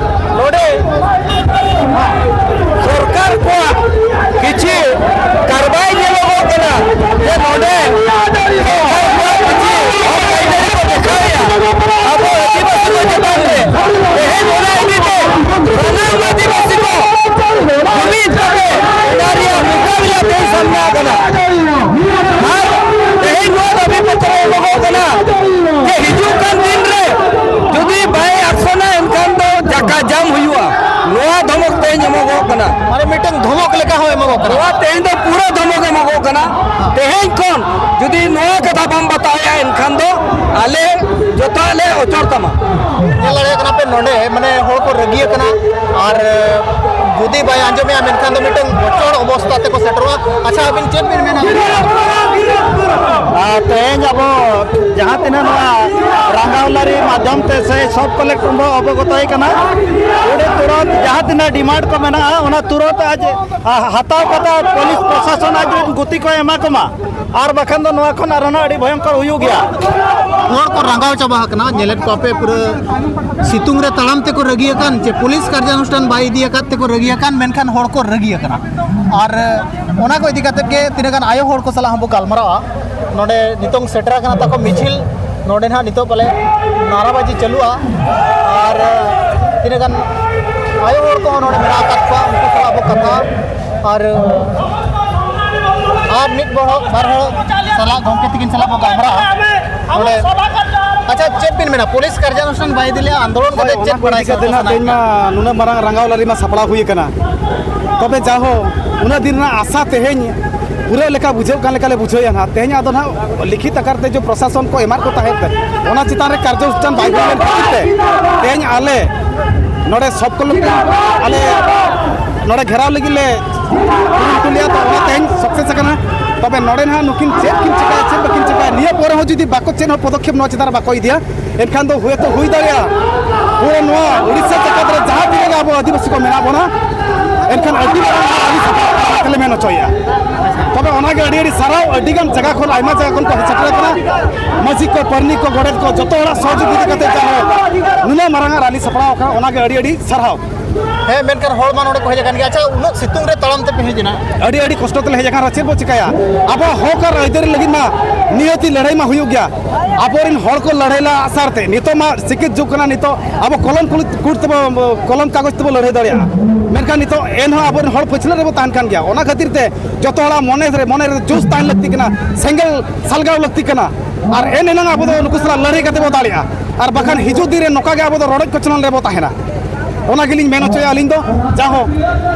ᱱᱚᱰᱮ ᱥᱚᱨᱠᱟᱨ ᱠᱚᱣᱟᱜ ᱠᱤᱪᱷᱤ ᱠᱟᱨᱵᱟᱭ ᱧᱮᱞᱚᱜᱚᱜ ᱠᱟᱱᱟ ᱡᱮ ᱱᱚᱰᱮ ᱥᱚᱨᱠᱟᱨ ᱠᱚᱣᱟᱜ ᱠᱤᱪᱷᱤ ᱦᱚᱠ ᱟᱹᱭᱫᱟᱹᱨᱤ ᱠᱚ ᱫᱮᱠᱷᱟᱣᱮᱫᱼᱟ᱾ ᱟᱵᱚ ᱟᱹᱫᱤᱵᱟᱹᱥᱤ ᱠᱚ ᱪᱮᱛᱟᱱ ᱨᱮ ᱛᱮᱦᱮᱧ ᱚᱱᱟ ᱤᱫᱤᱛᱮ ᱥᱟᱱᱟᱢ ᱟᱹᱫᱤᱵᱟᱹᱥᱤ ᱠᱚ ᱡᱩᱢᱤᱫ ᱠᱟᱛᱮ ᱚᱱᱟ ᱨᱮᱭᱟᱜ ᱢᱩᱠᱟᱵᱤᱞᱟ ᱛᱮᱦᱮᱧ ᱥᱟᱢᱱᱟ ᱠᱟᱱᱟ᱾ ᱟᱨ ᱛᱮᱦᱮᱧ ᱱᱚᱣᱟ ᱫᱟᱹᱵᱤ ᱯᱚᱛᱨᱚ ᱮᱢᱚᱜᱚᱜ ᱠᱟᱱᱟ ᱡᱮ ᱦᱤᱡᱩᱜ ᱠᱟᱱ ᱫᱤᱱ ᱨᱮ ᱡᱩᱫᱤ ᱵᱟᱭ ᱟᱠᱥᱚᱱᱟ, ᱮᱱᱠᱷᱟᱱ ᱫᱚ ᱪᱟᱠᱟ ᱡᱟᱢ ᱦᱩᱭᱩᱜᱼᱟ᱾ ᱱᱚᱣᱟ ᱫᱷᱚᱢᱚᱠ ᱛᱮᱦᱮᱧ ᱮᱢᱚᱜᱚᱜ ᱠᱟᱱᱟ᱾ ᱢᱟᱱᱮ ᱢᱤᱫᱴᱟᱝ ᱫᱷᱚᱢᱚᱠ ᱞᱮᱠᱟ ᱦᱚᱸ ᱮᱢᱚᱜᱚᱜ ᱠᱟᱱᱟ᱾ ᱱᱚᱣᱟ ᱛᱮᱦᱮᱧ ᱫᱚ ᱯᱩᱨᱟᱹ ᱫᱷᱚᱢᱚᱠ ᱮᱢᱚᱜᱚᱜ ᱠᱟᱱᱟ᱾ ᱛᱮᱦᱮᱧ ᱠᱷᱚᱱ ᱡᱩᱫᱤ ᱱᱚᱣᱟ ᱠᱟᱛᱷᱟ ᱵᱟᱢ ᱵᱟᱛᱟᱣᱮᱜᱼᱟ, ᱮᱱᱠᱷᱟᱱ ᱫᱚ ᱟᱞᱮ ᱡᱚᱛᱚᱣᱟᱜ ᱞᱮ ᱚᱪᱚᱨ ᱛᱟᱢᱟ᱾ ᱧᱮᱞ ᱫᱟᱲᱮᱭᱟᱜ ᱠᱟᱱᱟ ᱯᱮ, ᱱᱚᱰᱮ ᱢᱟᱱᱮ ᱦᱚᱲ ᱠᱚ ᱨᱟᱹᱜᱤ ᱟᱠᱟᱱᱟ, ᱟᱨ ᱡᱩᱫᱤ ᱵᱟᱭ ᱟᱸᱡᱚᱢᱮᱜᱼᱟ, ᱢᱮᱱᱠᱷᱟᱱ ᱫᱚ ᱢᱤᱫᱴᱟᱝ ᱵᱚᱪᱚᱲ ᱚᱵᱚᱥᱛᱟ ᱛᱮᱠᱚ ᱥᱮᱴᱮᱨᱚᱜᱼᱟ᱾ ᱟᱪᱪᱷᱟ, ᱟᱹᱵᱤᱱ ᱪᱮᱫ ᱵᱤᱱ ᱢᱮᱱᱟ? ᱟᱨ ᱛᱮᱦᱮᱧ ᱟᱵᱚ ᱡᱟᱦᱟᱸ ᱛᱤᱱᱟᱹᱜ ᱱᱚᱣᱟ ᱨᱟᱸᱜᱟᱣᱞᱟᱨᱤ ᱢᱟᱫᱽᱫᱷᱚᱢ ᱛᱮ ᱥᱮ ᱥᱚᱵ ᱠᱚᱞᱮᱠᱴᱚᱨ ᱵᱚ ᱚᱵᱚᱜᱚᱛᱚᱭ ᱠᱟᱱᱟ, ᱩᱱᱤ ᱛᱩᱨᱟᱹᱛ ᱡᱟᱦᱟᱸ ᱛᱤᱱᱟᱹᱜ ᱰᱤᱢᱟᱱᱰ ᱠᱚ ᱢᱮᱱᱟᱜᱼᱟ, ᱚᱱᱟ ᱛᱩᱨᱟᱹᱛ ᱟᱡ ᱦᱟᱛᱟᱣ ᱠᱟᱛᱮ ᱯᱩᱞᱤᱥ ᱯᱨᱚᱥᱟᱥᱚᱱ ᱟᱡ ᱨᱮᱱ ᱜᱩᱛᱤ ᱠᱚᱭ ᱮᱢᱟ ᱠᱚᱢᱟ, ᱟᱨ ᱵᱟᱠᱷᱟᱱ ᱫᱚ ᱱᱚᱣᱟ ᱠᱷᱚᱱ ᱟᱨᱦᱚᱸ ᱟᱹᱰᱤ ᱵᱷᱚᱭᱚᱝᱠᱚᱨ ᱦᱩᱭᱩᱜ ᱜᱮᱭᱟ᱾ ᱦᱚᱲ ᱠᱚ ᱨᱟᱸᱜᱟᱣ ᱪᱟᱵᱟ ᱟᱠᱟᱱᱟ᱾ ᱧᱮᱞᱮᱫ ᱠᱚᱣᱟ ᱯᱮ, ᱯᱩᱨᱟᱹ ᱥᱤᱛᱩᱝ ᱨᱮ ᱛᱟᱲᱟᱢ ᱛᱮᱠᱚ ᱨᱟᱹᱜᱤ ᱟᱠᱟᱱ, ᱪᱮ ᱯᱩᱞᱤᱥ ᱠᱟᱨᱡᱟᱱᱩᱥᱴᱷᱟᱱ ᱵᱟᱭ ᱤᱫᱤ ᱟᱠᱟᱫ ᱛᱮᱠᱚ ᱨᱟᱹᱜᱤ ᱟᱠᱟᱱ, ᱢᱮᱱᱠᱷᱟᱱ ᱦᱚᱲ ᱠᱚ ᱨᱟᱹᱜᱤ ᱟᱠᱟᱱᱟ᱾ ᱟᱨ ᱚᱱᱟ ᱠᱚ ᱤᱫᱤ ᱠᱟᱛᱮᱫ ᱜᱮ ᱛᱤᱱᱟᱹᱜ ᱜᱟᱱ ᱟᱭᱳ ᱦᱚᱲ ᱠᱚ ᱥᱟᱞᱟᱜ ᱦᱚᱸᱵᱚ ᱜᱟᱞᱢᱟᱨᱟᱣᱟ᱾ ᱱᱚᱰᱮ ᱱᱤᱛᱚᱝ ᱥᱮᱴᱮᱨ ᱟᱠᱟᱱᱟ ᱛᱟᱠᱚ ᱢᱤᱪᱷᱤᱞ᱾ ᱱᱚᱰᱮ ᱱᱟᱦᱟᱜ ᱱᱤᱛᱚᱜ ᱯᱟᱞᱮ ᱱᱟᱨᱟᱵᱟᱡᱤ ᱪᱟᱹᱞᱩᱜᱼᱟ᱾ ᱟᱨ ᱛᱤᱱᱟᱹᱜ ᱜᱟᱱ ᱟᱭᱳ ᱦᱚᱲ ᱠᱚᱦᱚᱸ ᱱᱚᱰᱮ ᱢᱮᱱᱟᱜ ᱟᱠᱟᱫ ᱠᱚᱣᱟ, ᱩᱱᱠᱩ ᱥᱟᱞᱟᱜ ᱵᱚ ᱠᱟᱛᱷᱟ᱾ ᱟᱨ ᱟᱨ ᱢᱤᱫ ᱵᱚᱲ ᱦᱚᱲ, ᱵᱟᱨ ᱦᱚᱲ ᱥᱟᱞᱟᱜ, ᱜᱚᱢᱠᱮ ᱛᱟᱹᱠᱤᱱ ᱥᱟᱞᱟᱜ ᱵᱚ ᱜᱟᱞᱢᱟᱨᱟᱜᱼᱟ ᱱᱚᱰᱮ᱾ ᱟᱪᱪᱷᱟ, ᱪᱮᱫ ᱵᱤᱱ ᱢᱮᱱᱟ, ᱯᱩᱞᱤᱥ ᱠᱟᱨᱡᱟᱱᱩᱥᱴᱷᱟᱱ ᱵᱟᱭ ᱤᱫᱤ ᱞᱮᱜᱼᱟ, ᱟᱱᱫᱳᱞᱚᱱ ᱠᱟᱛᱮ ᱪᱮᱫ ᱵᱟᱲᱟᱭ ᱥᱟᱱᱟ ᱛᱮᱦᱮᱧ ᱢᱟ ᱱᱩᱱᱟᱹᱜ ᱢᱟᱨᱟᱝ ᱨᱟᱸᱜᱟᱣ ᱞᱟᱹᱨᱤ ᱢᱟ ᱥᱟᱯᱲᱟᱣ ᱦᱩᱭ ᱟᱠᱟᱱᱟ, ᱛᱚᱵᱮ ᱡᱟᱦᱳ ᱩᱱᱟᱹᱜ ᱫᱤᱱ ᱨᱮᱱᱟᱜ ᱟᱥᱟ ᱛᱮᱦᱮᱧ ᱯᱩᱨᱟᱹᱜ ᱞᱮᱠᱟ ᱵᱩᱡᱷᱟᱹᱜ ᱠᱟᱱ ᱞᱮᱠᱟ ᱞᱮ ᱵᱩᱡᱷᱟᱹᱣᱮᱫᱼᱟ ᱱᱟᱦᱟᱜ᱾ ᱛᱮᱦᱮᱧ ᱟᱫᱚ ᱱᱟᱦᱟᱜ ᱞᱤᱠᱷᱤᱛ ᱟᱠᱟᱨ ᱛᱮ ᱡᱮ ᱯᱨᱚᱥᱟᱥᱚᱱ ᱠᱚ ᱮᱢᱟᱫ ᱠᱚ ᱛᱟᱦᱮᱸᱫ ᱛᱮ, ᱚᱱᱟ ᱪᱮᱛᱟᱱ ᱨᱮ ᱠᱟᱨᱡᱚᱱᱩᱥᱴᱷᱟᱱ ᱵᱟᱭ ᱦᱩᱭ ᱞᱮᱱ ᱠᱷᱟᱹᱛᱤᱨ ᱛᱮ ᱛᱮᱦᱮᱧ ᱟᱞᱮ ᱱᱚᱰᱮ ᱥᱚᱵ ᱠᱚᱞᱮᱠᱴᱚᱨ ᱟᱞᱮ ᱱᱚᱰᱮ ᱜᱷᱮᱨᱟᱣ ᱞᱟᱹᱜᱤᱫ ᱞᱮ ᱠᱩᱨᱩᱢᱩᱴᱩ ᱞᱮᱜᱼᱟ, ᱛᱚ ᱚᱱᱟ ᱛᱮᱦᱮᱧ ᱥᱟᱠᱥᱮᱥ ᱟᱠᱟᱱᱟ᱾ ᱛᱚᱵᱮ ᱱᱚᱰᱮ ᱱᱟᱦᱟᱜ ᱱᱩᱠᱤᱱ ᱪᱮᱫ ᱠᱤᱱ ᱪᱤᱠᱟᱹᱭᱟ, ᱪᱮᱫ ᱵᱟᱹᱠᱤᱱ ᱪᱤᱠᱟᱹᱭᱟ, ᱱᱤᱭᱟᱹ ᱯᱚᱨᱮ ᱦᱚᱸ ᱡᱩᱫᱤ ᱵᱟᱠᱚ ᱪᱮᱫ ᱦᱚᱸ ᱯᱚᱫᱚᱠᱷᱮᱯ ᱱᱚᱣᱟ ᱪᱮᱛᱟᱱ ᱨᱮ ᱵᱟᱠᱚ ᱤᱫᱤᱭᱟ, ᱮᱱᱠᱷᱟᱱ ᱫᱚ ᱦᱳᱭᱛᱳ ᱦᱩᱭ ᱫᱟᱲᱮᱭᱟᱜᱼᱟ ᱯᱩᱨᱟᱹ ᱱᱚᱣᱟ ᱩᱲᱤᱥᱥᱟ ᱡᱟᱠᱟᱛ ᱨᱮ ᱡᱟᱦᱟᱸ ᱛᱤᱱᱟᱹᱜ ᱜᱮ ᱟᱵᱚ ᱟᱹᱫᱤᱵᱟᱹᱥᱤ ᱠᱚ ᱢᱮᱱᱟᱜ ᱵᱚᱱᱟ, ᱮᱱᱠᱷᱟᱱ ᱟᱹᱰᱤ ᱢᱟᱨᱟᱝ ᱨᱟᱞᱤ ᱥᱟᱯᱲᱟᱣ ᱠᱟᱛᱮ ᱞᱮ ᱢᱮᱱ ᱦᱚᱪᱚᱭᱮᱫᱼᱟ᱾ ᱛᱚᱵᱮ ᱚᱱᱟᱜᱮ ᱟᱹᱰᱤ ᱟᱹᱰᱤ ᱥᱟᱨᱦᱟᱣ, ᱟᱹᱰᱤ ᱜᱟᱱ ᱡᱟᱭᱜᱟ ᱠᱷᱚᱱ, ᱟᱭᱢᱟ ᱡᱟᱭᱜᱟ ᱠᱷᱚᱱ ᱠᱚ ᱦᱮᱡ ᱥᱮᱴᱮᱨ ᱟᱠᱟᱱᱟ, ᱢᱟᱹᱡᱷᱤ ᱠᱚ, ᱯᱟᱨᱟᱱᱤᱠ ᱠᱚ, ᱜᱚᱰᱮᱛ ᱠᱚ, ᱡᱚᱛᱚ ᱦᱚᱲᱟᱜ ᱥᱚᱦᱚᱡᱳᱜᱤᱛᱟ ᱠᱟᱛᱮ ᱡᱟᱦᱟᱸ ᱱᱩᱱᱟᱹᱜ ᱢᱟᱨᱟᱝ ᱟᱜ ᱨᱟᱞᱤ ᱥᱟᱯᱲᱟᱣ ᱟᱠᱟᱱᱟ, ᱚᱱᱟᱜᱮ ᱟᱹᱰᱤ ᱟᱹᱰᱤ ᱥᱟᱨᱦᱟᱣ᱾ ᱦᱮᱸ, ᱢᱮᱱᱠᱷᱟᱱ ᱦᱚᱲ ᱢᱟ ᱱᱚᱰᱮ ᱠᱚ ᱦᱮᱡ ᱟᱠᱟᱱ ᱜᱮᱭᱟ᱾ ᱟᱪᱪᱷᱟ, ᱩᱱᱟᱹᱜ ᱥᱤᱛᱩᱝ ᱨᱮ ᱛᱟᱲᱟᱢ ᱛᱮᱯᱮ ᱦᱮᱡ ᱮᱱᱟ? ᱟᱹᱰᱤ ᱟᱹᱰᱤ ᱠᱚᱥᱴᱚ ᱛᱮᱞᱮ ᱦᱮᱡ ᱟᱠᱟᱱ ᱨᱮᱦᱚᱸ ᱪᱮᱫ ᱵᱚ ᱪᱤᱠᱟᱹᱭᱟ? ᱟᱵᱚᱣᱟᱜ ᱦᱚᱠ ᱟᱨ ᱟᱹᱭᱫᱟᱹᱨᱤ ᱞᱟᱹᱜᱤᱫ ᱢᱟ ᱱᱤᱦᱟᱹᱛᱤ ᱞᱟᱹᱲᱦᱟᱹᱭ ᱢᱟ ᱦᱩᱭᱩᱜ ᱜᱮᱭᱟ᱾ ᱟᱵᱚᱨᱮᱱ ᱦᱚᱲ ᱠᱚ ᱞᱟᱹᱲᱦᱟᱹᱭ ᱞᱟᱦᱟ ᱥᱟᱨ ᱛᱮ, ᱱᱤᱛᱚᱜ ᱢᱟ ᱥᱤᱠᱠᱷᱤᱛ ᱡᱩᱜᱽ ᱠᱟᱱᱟ, ᱱᱤᱛᱚᱜ ᱟᱵᱚ ᱠᱚᱞᱚᱢ ᱠᱩᱲ-, ᱠᱩᱲ ᱛᱮᱵᱚ, ᱠᱚᱞᱚᱢ ᱠᱟᱜᱚᱡᱽ ᱛᱮᱵᱚ ᱞᱟᱹᱲᱦᱟᱹᱭ ᱫᱟᱲᱮᱭᱟᱜᱼᱟ, ᱢᱮᱱᱠᱷᱟᱱ ᱱᱤᱛᱚᱜ ᱮᱱᱦᱚᱸ ᱟᱵᱚᱨᱮᱱ ᱦᱚᱲ ᱯᱟᱹᱪᱷᱞᱟᱹ ᱨᱮᱵᱚ ᱛᱟᱦᱮᱱ ᱠᱟᱱ ᱜᱮᱭᱟ᱾ ᱚᱱᱟ ᱠᱷᱟᱹᱛᱤᱨ ᱛᱮ ᱡᱚᱛᱚ ᱦᱚᱲᱟᱜ ᱢᱚᱱᱮ ᱨᱮ, ᱢᱚᱱᱮ ᱨᱮ ᱡᱳᱥ ᱛᱟᱦᱮᱱ ᱞᱟᱹᱠᱛᱤ ᱠᱟᱱᱟ, ᱥᱮᱸᱜᱮᱞ ᱥᱟᱞᱜᱟᱣ ᱞᱟᱹᱠᱛᱤ ᱠᱟᱱᱟ᱾ ᱟᱨ ᱮᱱ ᱮᱱᱟᱝ ᱟᱵᱚ ᱫᱚ ᱱᱩᱠᱩ ᱥᱟᱞᱟᱜ ᱞᱟᱹᱲᱦᱟᱹᱭ ᱠᱟᱛᱮ ᱵᱚ ᱫᱟᱲᱮᱭᱟᱜᱼᱟ, ᱟᱨ ᱵᱟᱠᱷᱟᱱ ᱦᱤᱡᱩᱜ ᱫᱤᱱ ᱨᱮ ᱱᱚᱝᱠᱟ ᱜᱮ ᱟᱵᱚ ᱫᱚ ᱨᱚᱰᱚᱡ ᱠᱚᱪᱞᱚᱱ ᱨᱮᱵᱚ ᱛᱟᱦᱮᱱᱟ᱾ ᱚᱱᱟ ᱜᱮᱞᱤᱧ ᱢᱮᱱ ᱦᱚᱪᱚᱭᱟ ᱟᱹᱞᱤᱧ ᱫᱚ, ᱡᱟᱦᱳ᱾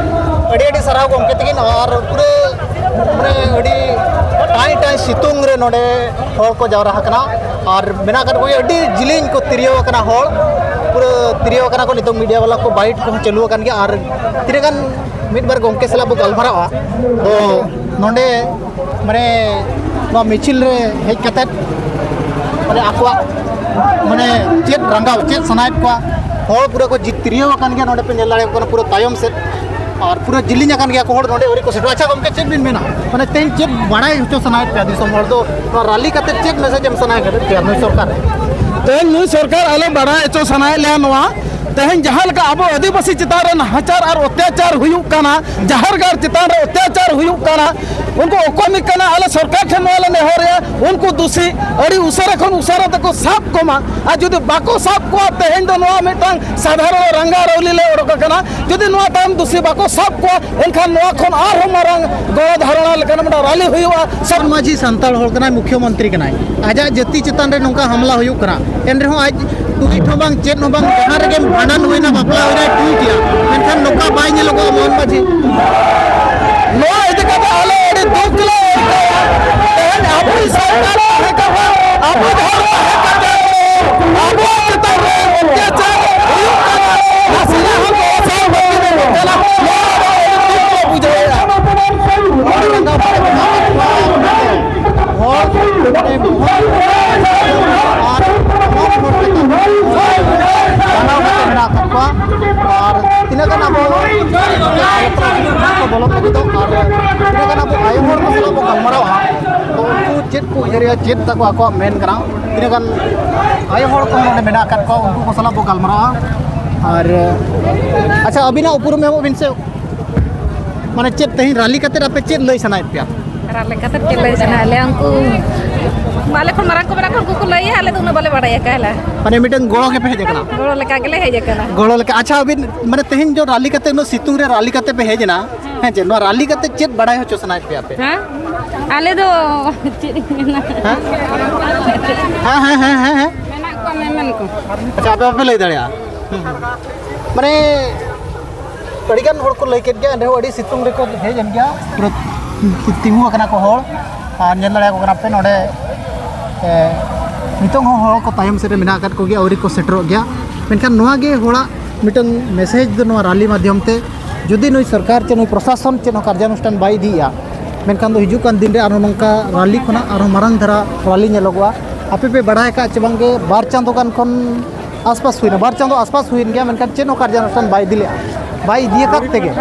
ᱟᱹᱰᱤ ᱟᱹᱰᱤ ᱥᱟᱨᱦᱟᱣ ᱜᱚᱢᱠᱮ ᱛᱟᱹᱠᱤᱱ, ᱟᱨ ᱯᱩᱨᱟᱹ ᱢᱟᱱᱮ ᱟᱹᱰᱤ ᱴᱟᱭ ᱴᱟᱭ ᱥᱤᱛᱩᱝ ᱨᱮ ᱱᱚᱰᱮ ᱦᱚᱲ ᱠᱚ ᱡᱟᱣᱨᱟ ᱟᱠᱟᱱᱟ, ᱟᱨ ᱢᱮᱱᱟᱜ ᱟᱠᱟᱫ ᱠᱚᱜᱮᱭᱟ ᱟᱹᱰᱤ ᱡᱤᱞᱤᱧ ᱠᱚ ᱛᱤᱨᱭᱳ ᱟᱠᱟᱱᱟ ᱦᱚᱲ, ᱯᱩᱨᱟᱹ ᱛᱤᱨᱭᱳ ᱟᱠᱟᱱᱟ ᱠᱚ᱾ ᱱᱤᱛᱚᱝ ᱢᱤᱰᱤᱭᱟ ᱵᱟᱞᱟ ᱠᱚ ᱵᱟᱭᱤᱴ ᱠᱚᱦᱚᱸ ᱪᱟᱹᱞᱩ ᱟᱠᱟᱱ ᱜᱮᱭᱟ, ᱟᱨ ᱛᱤᱱᱟᱹᱜ ᱜᱟᱱ ᱢᱤᱫ ᱵᱟᱨ ᱜᱚᱢᱠᱮ ᱥᱟᱞᱟᱜ ᱵᱚ ᱜᱟᱞᱢᱟᱨᱟᱜᱼᱟ᱾ ᱛᱚ ᱱᱚᱰᱮ ᱢᱟᱱᱮ ᱱᱚᱣᱟ ᱢᱤᱪᱷᱤᱞ ᱨᱮ ᱦᱮᱡ ᱠᱟᱛᱮᱫ ᱢᱟᱱᱮ ᱟᱠᱚᱣᱟᱜ ᱢᱟᱱᱮ ᱪᱮᱫ ᱨᱟᱸᱜᱟᱣ, ᱪᱮᱫ ᱥᱟᱱᱟᱭᱮᱫ ᱠᱚᱣᱟ? ᱦᱚᱲ ᱯᱩᱨᱟᱹ ᱠᱚ ᱡᱤᱛᱨᱤᱭᱟᱹᱣ ᱟᱠᱟᱱ ᱜᱮᱭᱟ, ᱱᱚᱰᱮ ᱯᱮ ᱧᱮᱞ ᱫᱟᱲᱮᱭᱟᱠᱚ ᱠᱟᱱᱟ ᱯᱩᱨᱟᱹ ᱛᱟᱭᱚᱢ ᱥᱮᱫ, ᱟᱨ ᱯᱩᱨᱟᱹ ᱡᱤᱞᱤᱧ ᱟᱠᱟᱱ ᱜᱮᱭᱟ ᱠᱚ ᱦᱚᱲ ᱱᱚᱰᱮ ᱟᱹᱣᱨᱤ ᱠᱚ ᱥᱮᱴᱮᱨᱚᱜᱼᱟ᱾ ᱟᱪᱪᱷᱟ ᱜᱚᱢᱠᱮ, ᱪᱮᱫ ᱵᱤᱱ ᱢᱮᱱᱟ, ᱢᱟᱱᱮ ᱛᱮᱦᱮᱧ ᱪᱮᱫ ᱵᱟᱲᱟᱭ ᱦᱚᱪᱚ ᱥᱟᱱᱟᱭᱮᱫ ᱯᱮᱭᱟ ᱫᱤᱥᱚᱢ ᱦᱚᱲ ᱫᱚ, ᱱᱚᱣᱟ ᱨᱟᱞᱤ ᱠᱟᱛᱮ ᱪᱮᱫ ᱢᱮᱥᱮᱡᱽ ᱮᱢ ᱥᱟᱱᱟᱭᱮᱫ ᱯᱮᱭᱟ ᱱᱩᱭ ᱥᱚᱨᱠᱟᱨ? ᱛᱮᱦᱮᱧ ᱱᱩᱭ ᱥᱚᱨᱠᱟᱨ ᱟᱞᱮ ᱵᱟᱲᱟᱭ ᱦᱚᱪᱚ ᱥᱟᱱᱟᱭᱮᱫ ᱞᱮᱭᱟ ᱱᱚᱣᱟ, ᱛᱮᱦᱮᱧ ᱡᱟᱦᱟᱸ ᱞᱮᱠᱟ ᱟᱵᱚ ᱟᱹᱫᱤᱵᱟᱹᱥᱤ ᱪᱮᱛᱟᱱ ᱨᱮ ᱱᱟᱦᱟᱪᱟᱨ ᱟᱨ ᱚᱛᱛᱟᱪᱟᱨ ᱦᱩᱭᱩᱜ ᱠᱟᱱᱟ, ᱡᱟᱦᱮᱨ ᱜᱟᱲ ᱪᱮᱛᱟᱱ ᱨᱮ ᱚᱛᱛᱟᱪᱟᱨ ᱦᱩᱭᱩᱜ ᱠᱟᱱᱟ, ᱩᱱᱠᱩ ᱚᱠᱚᱭ ᱢᱤᱫ ᱠᱟᱱᱟ? ᱟᱞᱮ ᱥᱚᱨᱠᱟᱨ ᱴᱷᱮᱱ ᱱᱚᱣᱟ ᱞᱮ ᱱᱮᱦᱚᱨᱮᱜᱼᱟ, ᱩᱱᱠᱩ ᱫᱩᱥᱤ ᱟᱹᱰᱤ ᱩᱥᱟᱹᱨᱟ ᱠᱷᱚᱱ ᱩᱥᱟᱹᱨᱟ ᱛᱮᱠᱚ ᱥᱟᱵ ᱠᱚᱢᱟ᱾ ᱟᱨ ᱡᱩᱫᱤ ᱵᱟᱠᱚ ᱥᱟᱵ ᱠᱚᱣᱟ, ᱛᱮᱦᱮᱧ ᱫᱚ ᱱᱚᱣᱟ ᱢᱤᱫᱴᱟᱝ ᱥᱟᱫᱷᱟᱨᱚᱱ ᱨᱟᱸᱜᱟ ᱨᱟᱣᱞᱤ ᱞᱮ ᱚᱰᱚᱠ ᱟᱠᱟᱱᱟ᱾ ᱡᱩᱫᱤ ᱱᱚᱣᱟ ᱛᱟᱭᱚᱢ ᱫᱩᱥᱤ ᱵᱟᱠᱚ ᱥᱟᱵ ᱠᱚᱣᱟ, ᱮᱱᱠᱷᱟᱱ ᱱᱚᱣᱟ ᱠᱷᱚᱱ ᱟᱨᱦᱚᱸ ᱢᱟᱨᱟᱝ ᱜᱚᱲᱚ ᱫᱷᱟᱨᱚᱱᱟ ᱞᱮᱠᱟᱱ ᱢᱤᱫᱴᱟᱝ ᱨᱟᱞᱤ ᱦᱩᱭᱩᱜᱼᱟ᱾ ᱥᱚᱨ ᱢᱟᱹᱡᱷᱤ ᱥᱟᱱᱛᱟᱲ ᱦᱚᱲ ᱠᱟᱱᱟᱭ, ᱢᱩᱠᱷᱭᱚᱢᱚᱱᱛᱨᱤ ᱠᱟᱱᱟᱭ, ᱟᱡᱟᱜ ᱡᱟᱹᱛᱤ ᱪᱮᱛᱟᱱ ᱨᱮ ᱱᱚᱝᱠᱟ ᱦᱟᱢᱞᱟ ᱦᱩᱭᱩᱜ ᱠᱟᱱᱟ, ᱮᱱ ᱨᱮᱦᱚᱸ ᱟᱡ ᱴᱩᱭᱤᱴ ᱦᱚᱸ ᱵᱟᱝ, ᱪᱮᱫ ᱦᱚᱸ ᱵᱟᱝ, ᱡᱟᱦᱟᱸ ᱨᱮᱜᱮ ᱵᱷᱟᱸᱰᱟᱱ ᱦᱩᱭᱱᱟ, ᱵᱟᱯᱞᱟ ᱦᱩᱭᱱᱟ, ᱴᱩᱭᱤᱴ ᱮᱭᱟ, ᱢᱮᱱᱠᱷᱟᱱ ᱱᱚᱝᱠᱟ ᱵᱟᱭ ᱧᱮᱞᱚᱜᱚᱜᱼᱟ ᱢᱳᱦᱚᱱ ᱢᱟᱹᱡᱷᱤ᱾ ᱱᱚᱣᱟ ᱤᱫᱤ ᱠᱟᱛᱮ ᱟᱞᱮ ᱟᱹᱰᱤ ᱫᱩᱠ ᱞᱮ ᱟᱹᱭᱠᱟᱹᱣᱟ᱾ ᱛᱮᱦᱮᱧ ᱟᱵᱚᱭᱤᱡ ᱥᱚᱨᱠᱟᱨ ᱛᱟᱦᱮᱸ ᱠᱟᱱᱟ, ᱟᱵᱚ ᱫᱷᱚᱨᱢᱚ ᱦᱮᱡ ᱠᱟᱛᱮ ᱟᱵᱚᱣᱟᱜ ᱪᱮᱛᱟᱱ ᱨᱮ ᱚᱛᱛᱟᱪᱟᱨ ᱦᱩᱭᱩᱜ ᱠᱟᱱᱟ, ᱱᱟᱥᱮᱱᱟᱜ ᱦᱚᱸ ᱵᱚᱦᱚᱥ ᱵᱟᱹᱠᱤ ᱢᱮᱱᱟᱜ ᱠᱟᱱᱟ᱾ ᱱᱚᱣᱟ ᱫᱚ ᱟᱹᱰᱤ ᱫᱩᱠ ᱞᱮ ᱵᱩᱡᱷᱟᱹᱣᱮᱫᱼᱟ᱾ ᱦᱚᱲ ᱢᱟᱱᱟᱣ ᱠᱟᱛᱮ ᱢᱮᱱᱟᱜ ᱟᱠᱟᱫ ᱠᱚᱣᱟ᱾ ᱟᱨ ᱛᱤᱱᱟᱹᱜ ᱜᱟᱱ ᱟᱵᱚ ᱠᱚ ᱵᱚᱞᱚᱱ ᱞᱟᱹᱜᱤᱫᱚᱜ ᱟᱨ ᱛᱤᱱᱟᱹᱜ ᱜᱟᱱ ᱟᱵᱚ ᱟᱭᱳ ᱦᱚᱲ ᱠᱚ ᱥᱟᱞᱟᱜ ᱵᱚ ᱜᱟᱞᱢᱟᱨᱟᱣᱟ, ᱛᱚ ᱩᱱᱠᱩ ᱪᱮᱫ ᱠᱚ ᱩᱭᱦᱟᱹᱨᱮᱜᱼᱟ, ᱪᱮᱫ ᱛᱟᱠᱚ ᱟᱠᱚᱣᱟᱜ ᱢᱮᱱ ᱠᱟᱱᱟ, ᱛᱤᱱᱟᱹᱜ ᱜᱟᱱ ᱟᱭᱳ ᱦᱚᱲ ᱠᱚᱦᱚᱸ ᱱᱚᱰᱮ ᱢᱮᱱᱟᱜ ᱟᱠᱟᱫ ᱠᱚᱣᱟ, ᱩᱱᱠᱩ ᱠᱚ ᱥᱟᱞᱟᱜ ᱵᱚ ᱜᱟᱞᱢᱟᱨᱟᱣᱟ᱾ ᱟᱨ ᱟᱪᱪᱷᱟ, ᱟᱹᱵᱤᱱᱟᱜ ᱩᱯᱨᱩᱢ ᱮᱢᱚᱜ ᱵᱤᱱ ᱥᱮ, ᱢᱟᱱᱮ ᱪᱮᱫ ᱛᱮᱦᱮᱧ ᱨᱟᱞᱤ ᱠᱟᱛᱮ ᱟᱯᱮ ᱪᱮᱫ ᱞᱟᱹᱭ ᱥᱟᱱᱟᱭᱮᱫ ᱯᱮᱭᱟ? ᱨᱟᱞᱤ ᱠᱟᱛᱮ ᱪᱮᱫ ᱞᱟᱹᱭ ᱥᱟᱱᱟᱭᱮᱫ ᱞᱮᱭᱟ? ᱩᱱᱠᱩ ᱟᱞᱮ ᱠᱷᱚᱱ ᱢᱟᱨᱟᱝ ᱠᱚ ᱢᱮᱱᱟᱜ ᱠᱚᱣᱟ, ᱩᱱᱠᱩ ᱠᱚ ᱞᱟᱹᱭᱟ, ᱟᱞᱮ ᱫᱚ ᱩᱱᱟᱹᱜ ᱵᱟᱞᱮ ᱵᱟᱲᱟᱭᱟ ᱠᱟᱭᱞᱟ᱾ ᱢᱟᱱᱮ ᱢᱤᱫᱴᱟᱝ ᱜᱚᱲᱚ ᱜᱮᱯᱮ ᱦᱮᱡ ᱟᱠᱟᱱᱟ? ᱜᱚᱲᱚ ᱞᱮᱠᱟ ᱜᱮᱞᱮ ᱦᱮᱡ ᱟᱠᱟᱱᱟ᱾ ᱜᱚᱲᱚ ᱞᱮᱠᱟ᱾ ᱟᱪᱪᱷᱟ, ᱟᱹᱵᱤᱱ ᱢᱟᱱᱮ ᱛᱮᱦᱮᱧ ᱡᱚ ᱨᱟᱞᱤ ᱠᱟᱛᱮ, ᱩᱱᱟᱹᱜ ᱥᱤᱛᱩᱝ ᱨᱮ ᱨᱟᱞᱤ ᱠᱟᱛᱮ ᱯᱮ ᱦᱮᱡ ᱮᱱᱟ, ᱦᱮᱸ ᱪᱮ, ᱱᱚᱣᱟ ᱨᱟᱞᱤ ᱠᱟᱛᱮ ᱪᱮᱫ ᱵᱟᱲᱟᱭ ᱦᱚᱪᱚ ᱥᱟᱱᱟᱭᱮᱫ ᱯᱮᱭᱟ ᱟᱯᱮ? ᱦᱮᱸ? ᱟᱞᱮ ᱫᱚ ᱪᱮᱫ ᱤᱧ ᱢᱮᱱᱟ? ᱦᱮᱸ? ᱦᱮᱸ, ᱦᱮᱸ, ᱦᱮᱸ, ᱦᱮᱸ, ᱦᱮᱸ᱾ ᱢᱮᱱᱟᱜ ᱠᱚᱣᱟ ᱢᱮᱢᱮᱱ ᱠᱚ᱾ ᱟᱪᱪᱷᱟ, ᱟᱯᱮ ᱵᱟᱯᱮ ᱞᱟᱹᱭ ᱫᱟᱲᱮᱭᱟᱜᱼᱟ? ᱦᱩᱸ, ᱦᱩᱸ᱾ ᱢᱟᱱᱮ ᱟᱹᱰᱤᱜᱟᱱ ᱦᱚᱲ ᱠᱚ ᱞᱟᱹᱭ ᱠᱮᱫ ᱜᱮᱭᱟ, ᱮᱱ ᱨᱮᱦᱚᱸ ᱟᱹᱰᱤ ᱥᱤᱛᱩᱝ ᱨᱮᱠᱚ ᱦᱮᱡ ᱮᱱ ᱜᱮᱭᱟ, ᱯᱩᱨᱟᱹ ᱛᱤᱸᱜᱩ ᱟᱠᱟᱱᱟ ᱠᱚ ᱦᱚᱲ᱾ ᱟᱨ ᱧᱮᱞ ᱫᱟᱲᱮᱭᱟᱠᱚ ᱠᱟᱱᱟ ᱯᱮ ᱱᱚᱰᱮ, ᱮ, ᱱᱤᱛᱚᱝ ᱦᱚᱸ ᱦᱚᱲ ᱠᱚ ᱛᱟᱭᱚᱢ ᱥᱮᱫ ᱨᱮ ᱢᱮᱱᱟᱜ ᱟᱠᱟᱫ ᱠᱚᱜᱮᱭᱟ, ᱟᱹᱣᱨᱤ ᱠᱚ ᱥᱮᱴᱮᱨᱚᱜ ᱜᱮᱭᱟ᱾ ᱢᱮᱱᱠᱷᱟᱱ ᱱᱚᱣᱟ ᱜᱮ ᱦᱚᱲᱟᱜ ᱢᱤᱫᱴᱟᱝ ᱢᱮᱥᱮᱡᱽ ᱫᱚ ᱱᱚᱣᱟ ᱨᱟᱞᱤ ᱢᱟᱫᱽᱫᱷᱚᱢ ᱛᱮ, ᱡᱩᱫᱤ ᱱᱩᱭ ᱥᱚᱨᱠᱟᱨ ᱪᱮ ᱱᱩᱭ ᱯᱨᱚᱥᱟᱥᱚᱱ ᱪᱮᱫ ᱦᱚᱸ ᱠᱟᱨᱡᱟᱱᱩᱥᱴᱷᱟᱱ ᱵᱟᱭ ᱤᱫᱤᱭᱮᱫᱼᱟ, ᱢᱮᱱᱠᱷᱟᱱ ᱫᱚ ᱦᱤᱡᱩᱜ ᱠᱟᱱ ᱫᱤᱱ ᱨᱮ ᱟᱨᱦᱚᱸ ᱱᱚᱝᱠᱟ ᱨᱟᱞᱤ ᱠᱷᱚᱱᱟᱜ ᱟᱨᱦᱚᱸ ᱢᱟᱨᱟᱝ ᱫᱷᱟᱨᱟ ᱨᱟᱞᱤ ᱧᱮᱞᱚᱜᱚᱜᱼᱟ᱾ ᱟᱯᱮ ᱯᱮ ᱵᱟᱲᱟᱭ ᱟᱠᱟᱫ ᱪᱮ ᱵᱟᱝᱜᱮ, ᱵᱟᱨ ᱪᱟᱸᱫᱳ ᱜᱟᱱ ᱠᱷᱚᱱ ᱟᱥᱯᱟᱥ ᱦᱩᱭᱱᱟ, ᱵᱟᱨ ᱪᱟᱸᱫᱳ ᱟᱥᱯᱟᱥ ᱦᱩᱭᱮᱱ ᱜᱮᱭᱟ, ᱢᱮᱱᱠᱷᱟᱱ ᱪᱮᱫ ᱦᱚᱸ ᱠᱟᱨᱡᱟᱱᱩᱥᱴᱷᱟᱱ ᱵᱟᱭ ᱤᱫᱤ ᱞᱮᱫᱼᱟ, ᱵᱟᱭ ᱤᱫᱤ ᱟᱠᱟᱫ ᱛᱮᱜᱮ,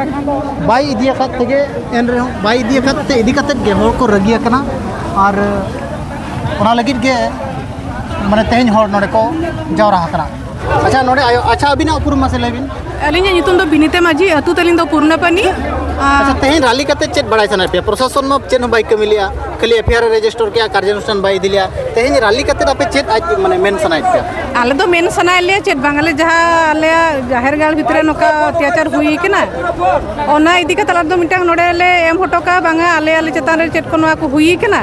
ᱵᱟᱭ ᱤᱫᱤ ᱟᱠᱟᱫ ᱛᱮᱜᱮ ᱮᱱ ᱨᱮᱦᱚᱸ ᱵᱟᱭ ᱤᱫᱤ ᱟᱠᱟᱫ ᱛᱮ, ᱤᱫᱤ ᱠᱟᱛᱮᱫ ᱜᱮ ᱦᱚᱲ ᱠᱚ ᱨᱟᱹᱜᱤ ᱟᱠᱟᱱᱟ᱾ ᱟᱨ ᱚᱱᱟ ᱞᱟᱹᱜᱤᱫ ᱜᱮ ᱢᱟᱱᱮ ᱛᱮᱦᱮᱧ ᱦᱚᱲ ᱱᱚᱰᱮ ᱠᱚ ᱡᱟᱣᱨᱟ ᱟᱠᱟᱱᱟ᱾ ᱟᱪᱪᱷᱟ, ᱱᱚᱰᱮ ᱟᱭᱳ, ᱟᱪᱪᱷᱟ, ᱟᱹᱵᱤᱱᱟᱜ ᱩᱯᱨᱩᱢ ᱢᱟᱥᱮ ᱞᱟᱹᱭ ᱵᱤᱱ᱾ ᱟᱹᱞᱤᱧᱟᱜ ᱧᱩᱛᱩᱢ ᱫᱚ ᱵᱤᱱᱤᱛᱟ ᱢᱟᱹᱡᱷᱤ, ᱟᱹᱛᱩ ᱛᱟᱹᱞᱤᱧ ᱫᱚ ᱯᱩᱨᱱᱟᱯᱟᱱᱤ᱾ ᱟᱨ ᱟᱪᱪᱷᱟ, ᱛᱮᱦᱮᱧ ᱨᱟᱞᱤ ᱠᱟᱛᱮ ᱪᱮᱫ ᱵᱟᱲᱟᱭ ᱥᱟᱱᱟᱭᱮᱫ ᱯᱮᱭᱟ? ᱯᱨᱚᱥᱟᱥᱚᱱ ᱢᱟ ᱪᱮᱫ ᱦᱚᱸ ᱵᱟᱭ ᱠᱟᱹᱢᱤ ᱞᱮᱜᱼᱟ, ᱠᱷᱟᱹᱞᱤ F I R A register ᱠᱮᱜᱼᱟ, ᱠᱟᱨᱡᱟᱱᱩᱥᱴᱷᱟᱱ ᱵᱟᱭ ᱤᱫᱤ ᱞᱮᱜᱼᱟ᱾ ᱛᱮᱦᱮᱧ ᱨᱟᱞᱤ ᱠᱟᱛᱮ ᱟᱯᱮ ᱪᱮᱫ ᱟᱡ ᱢᱟᱱᱮ ᱢᱮᱱ ᱥᱟᱱᱟᱭᱮᱫ ᱯᱮᱭᱟ? ᱟᱞᱮ ᱫᱚ ᱢᱮᱱ ᱥᱟᱱᱟᱭᱮᱫ ᱞᱮᱭᱟ ᱪᱮᱫ ᱵᱟᱝ, ᱟᱞᱮ ᱡᱟᱦᱟᱸ ᱟᱞᱮᱭᱟᱜ ᱡᱟᱦᱮᱨ ᱜᱟᱲ ᱵᱷᱤᱛᱨᱤ ᱨᱮ ᱱᱚᱝᱠᱟ ᱚᱛᱛᱟᱪᱟᱨ ᱦᱩᱭ ᱠᱟᱱᱟ, ᱚᱱᱟ ᱤᱫᱤ ᱠᱟᱛᱮ ᱟᱞᱮ ᱫᱚ ᱢᱤᱫᱴᱟᱝ ᱱᱚᱰᱮ ᱞᱮ ᱮᱢ ᱦᱚᱴᱚ ᱠᱟᱜᱼᱟ, ᱵᱟᱝᱟ ᱟᱞᱮ, ᱟᱞᱮ ᱪᱮᱛᱟᱱ ᱨᱮ ᱪᱮᱫ ᱠᱚ ᱱᱚᱣᱟ ᱠᱚ ᱦᱩᱭ ᱠᱟᱱᱟ,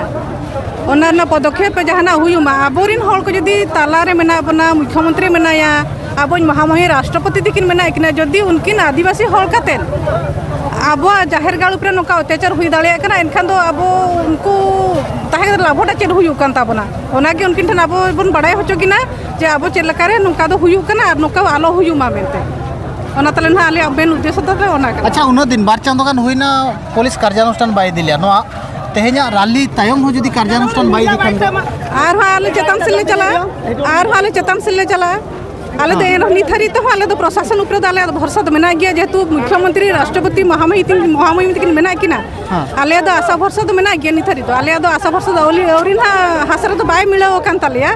ᱚᱱᱟ ᱨᱮᱱᱟᱜ ᱯᱚᱫᱚᱠᱷᱮᱯ ᱡᱟᱦᱟᱱᱟᱜ ᱦᱩᱭᱩᱜ ᱢᱟ᱾ ᱟᱵᱚᱨᱮᱱ ᱦᱚᱲ ᱠᱚ ᱡᱩᱫᱤ ᱛᱟᱞᱟᱨᱮ ᱢᱮᱱᱟᱜ ᱵᱚᱱᱟ, ᱢᱩᱠᱷᱭᱚᱢᱚᱱᱛᱨᱤ ᱢᱮᱱᱟᱭᱟ, ᱟᱵᱚ ᱢᱚᱦᱟᱢᱚᱦᱤ ᱨᱟᱥᱴᱨᱚᱯᱚᱛᱤ ᱛᱤᱠᱤᱱ ᱢᱮᱱᱟᱜ ᱠᱤᱱᱟ, ᱡᱩᱫᱤ ᱩᱱᱠᱤᱱ ᱟᱹᱫᱤᱵᱟᱹᱥᱤ ᱦᱚᱲ ᱠᱟᱛᱮ ᱟᱵᱚᱣᱟᱜ ᱡᱟᱦᱮᱨ ᱜᱟᱲ ᱩᱯᱨᱮ ᱱᱚᱝᱠᱟ ᱚᱛᱛᱟᱪᱟᱨ ᱦᱩᱭ ᱫᱟᱲᱮᱭᱟᱜ ᱠᱟᱱᱟ, ᱮᱱᱠᱷᱟᱱ ᱫᱚ ᱟᱵᱚ ᱩᱱᱠᱩ ᱛᱟᱦᱮᱸ ᱠᱟᱛᱮ ᱞᱟᱵᱷᱚᱴᱟ ᱪᱮᱫ ᱦᱩᱭᱩᱜ ᱠᱟᱱ ᱛᱟᱵᱚᱱᱟ? ᱚᱱᱟᱜᱮ ᱩᱱᱠᱤᱱ ᱴᱷᱮᱱ ᱟᱵᱚ ᱵᱚᱱ ᱵᱟᱲᱟᱭ ᱦᱚᱪᱚ ᱠᱤᱱᱟ ᱡᱮ ᱟᱵᱚ ᱪᱮᱫ ᱞᱮᱠᱟᱨᱮ ᱱᱚᱝᱠᱟ ᱫᱚ ᱦᱩᱭᱩᱜ ᱠᱟᱱᱟ ᱟᱨ ᱱᱚᱝᱠᱟ ᱟᱞᱚ ᱦᱩᱭᱩᱜ ᱢᱟ ᱢᱮᱱᱛᱮ᱾ ᱚᱱᱟ ᱛᱟᱞᱮ ᱱᱟᱦᱟᱜ ᱟᱞᱮᱭᱟᱜ ᱢᱮᱱ ᱩᱫᱽᱫᱮᱥᱥᱚ ᱫᱚ ᱚᱱᱟ ᱠᱟᱱᱟ᱾ ᱟᱪᱪᱷᱟ, ᱩᱱᱟᱹᱜ ᱫᱤᱱ ᱵᱟᱨ ᱪᱟᱸᱫᱳ ᱜᱟᱱ ᱦᱩᱭᱱᱟ ᱯᱩᱞᱤᱥ ᱠᱟᱨᱡᱟᱱᱩᱥᱴᱷᱟᱱ ᱵᱟᱭ ᱤᱫᱤ ᱞᱮᱭᱟ, ᱱᱚᱣᱟ ᱛᱮᱦᱮᱧᱟᱜ ᱨᱟᱞᱤ ᱛᱟᱭᱚᱢ ᱦᱚᱸ ᱡᱩᱫᱤ ᱠᱟᱨᱡᱟᱱᱩᱥᱴᱷᱟᱱ ᱵᱟᱭ ᱤᱫᱤ ᱠᱷᱟᱱ ᱫᱚ? ᱟᱨᱦᱚᱸ ᱟᱞᱮ ᱪᱮᱛᱟᱱ ᱥᱮᱫ ᱞᱮ ᱪᱟᱞᱟᱜᱼᱟ, ᱟᱨᱦᱚᱸ ᱟᱞᱮ ᱪᱮᱛᱟᱱ ᱥᱮᱫ ᱞᱮ ᱪᱟᱞᱟᱜᱼᱟ᱾ ᱟᱞᱮ ᱫᱚ ᱮᱱᱨᱮᱦᱚᱸ ᱱᱤᱛ ᱦᱟᱹᱨᱤᱡ ᱛᱮᱦᱚᱸ ᱟᱞᱮ ᱫᱚ ᱯᱨᱚᱥᱟᱥᱚᱱ ᱩᱯᱨᱮ ᱫᱚ ᱟᱞᱮᱭᱟᱜ ᱫᱚ ᱵᱷᱚᱨᱥᱟ ᱫᱚ ᱢᱮᱱᱟᱜ ᱜᱮᱭᱟ, ᱡᱮᱦᱮᱛᱩ ᱢᱩᱠᱷᱭᱚᱢᱚᱱᱛᱨᱤ, ᱨᱟᱥᱴᱨᱚᱯᱚᱛᱤ, ᱢᱚᱦᱟᱢᱚᱦᱤᱢ ᱛᱤᱠᱤᱱ, ᱢᱚᱦᱟᱢᱚᱦᱤᱢ ᱛᱤᱠᱤᱱ ᱢᱮᱱᱟᱜ ᱠᱤᱱᱟ᱾ ᱦᱮᱸ᱾ ᱟᱞᱮᱭᱟᱜ ᱫᱚ ᱟᱥᱟ ᱵᱷᱚᱨᱥᱟ ᱫᱚ ᱢᱮᱱᱟᱜ ᱜᱮᱭᱟ ᱱᱤᱛ ᱦᱟᱹᱨᱤᱡ ᱫᱚ᱾ ᱟᱞᱮᱭᱟᱜ ᱫᱚ ᱟᱥᱟ ᱵᱷᱚᱨᱥᱟ ᱫᱚ ᱟᱹᱣᱨᱤ, ᱟᱹᱣᱨᱤ ᱱᱟᱦᱟᱜ ᱦᱟᱥᱟ ᱨᱮᱫᱚ ᱵᱟᱭ ᱢᱤᱞᱟᱹᱣ ᱟᱠᱟᱱ ᱛᱟᱞᱮᱭᱟ᱾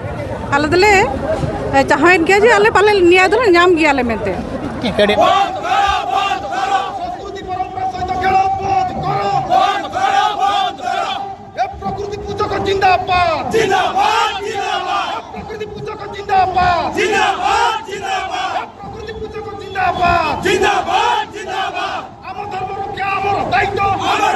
ᱟᱞᱮ ᱫᱚᱞᱮ, ᱮ, ᱪᱟᱦᱟᱣᱮᱫ ᱜᱮᱭᱟ ᱡᱮ ᱟᱞᱮ ᱯᱟᱞᱮ ᱱᱮᱭᱟᱭ ᱫᱚᱞᱮ ᱧᱟᱢ ᱜᱮᱭᱟ ᱟᱞᱮ ᱢᱮᱱᱛᱮ᱾ ᱥᱚᱝᱥᱠᱨᱤᱛᱤ ᱯᱚᱨᱚᱢᱯᱚᱨᱟ ᱥᱚᱦᱤᱛ ᱠᱷᱮᱞᱚ ᱵᱚᱱᱫ ᱠᱚᱨᱚ। বন্ধ করো, বন্ধ করো। এ প্রকৃতি পূজক জিন্দাবাদ। জিন্দাবাদ, জিন্দাবাদ। এ প্রকৃতি পূজক জিন্দাবাদ। জিন্দাবাদ, জিন্দাবাদ। এ প্রকৃতি পূজক জিন্দাবাদ। জিন্দাবাদ, জিন্দাবাদ। আমার ধর্ম রক্ষা আমার দায়িত্ব। আমার